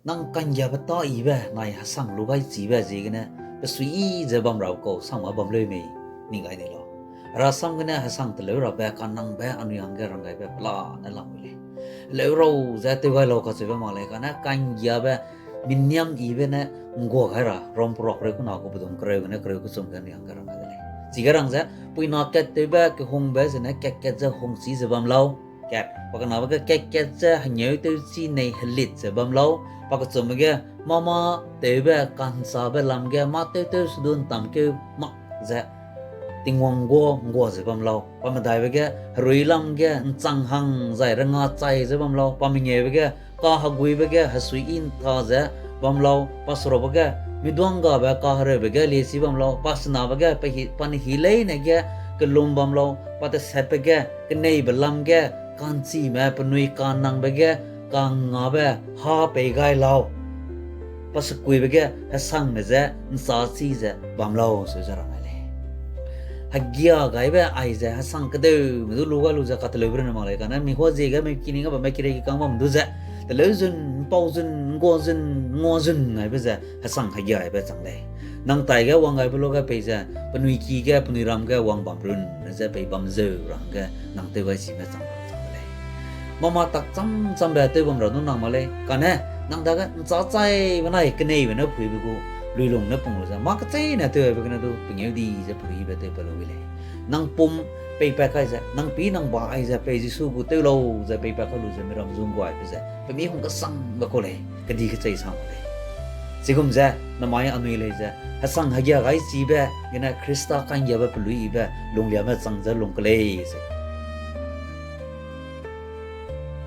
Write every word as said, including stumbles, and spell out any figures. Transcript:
Nang ka'nggiabe tâ yibe nai hesang lu gai chibe ziegene, pe suiyi ze bam ra kau sang ma bam leu mei, ning gai nei lau. Herasam gene hesang teleu rabe kanangbe anui hangge ranggaibe pelane lamui lei. Heleu rau ze tew gai lau kacheube mak lei, kane ka'nggiabe miniam yibe ne nggua gai ra, Rom peruak kereu kena gu pedum kereu gene kereu kechum ge anui hangge rang gai de lei. Chige rang ze, puina kat tewbe kehungbe zene kat-kat ze hungchi ze bam lau. Kat, pa kenabe ge kat-kat ze hengeu tewchi nei helit ze bam lau. Pa kechumbe ge, mâ mâ tewbe ka'nchâbe lam ge mâ tew tew sedu ’ntamkeu mak ze Tingwang gu nggua ze bam lau. Pa medaibe ge herui lam ge ’nchang hang zai renga chai ze bam lau. Pa mengeube ge kaheguibe ge hesuiyi ’nta ze bam lau. Pa serukbe ge miduanggabe kahereube ge liechi bam lau. Pa senabe ge pe hi, pa ne hi leine ge kellum bam lau. Pa tesatbe ge keneibe lam ge ka'nchime penui kanangbe ge kangngabe hâ pei gai lau. Pa sekuibe ge hesangme je ’nchâchi ze bam lau, seu ze rang gai lei. Hegia gaibe aize hesang kedeume du lu gai lu ze kateleube runne mak lei, kane mi huaziege mi kining ge bamme kirei kikang bam du ze, teleu zun, ’mpau zun, ’nggua zun, ’nggua zun gaibe ze hesang hegia gaibe chang lei. Nang taige wang gaibe luge peize penui ki ge, penui ram ge wang bam runne je pei bam zeu ra hangge nang tew gai chime chang ra chang de lei. Mâ mâ tak cham chambe tew bam ra nu nang mak lei, kane nang dage ’nchâ chaibe nai keneibe ne puibe gu luilung ne pung lu ze mâ kecheîne tewbe gene du pengeu di ze puibe tewpat lu wi lei. Nang pum peipat kai ze, nang pî nang ba aize pei Jisu gu tew lau ze peipat kai lu ze miram zu ’nggaibe ze pe mi hung kesangbe kau lei, kedi kechei sang mak lei. Chigum ze, namai anui lei ze, hesang hegia gai chibe gene Khrista ka'nggiabe peluiyibe lungliame chang ze lung kelei ze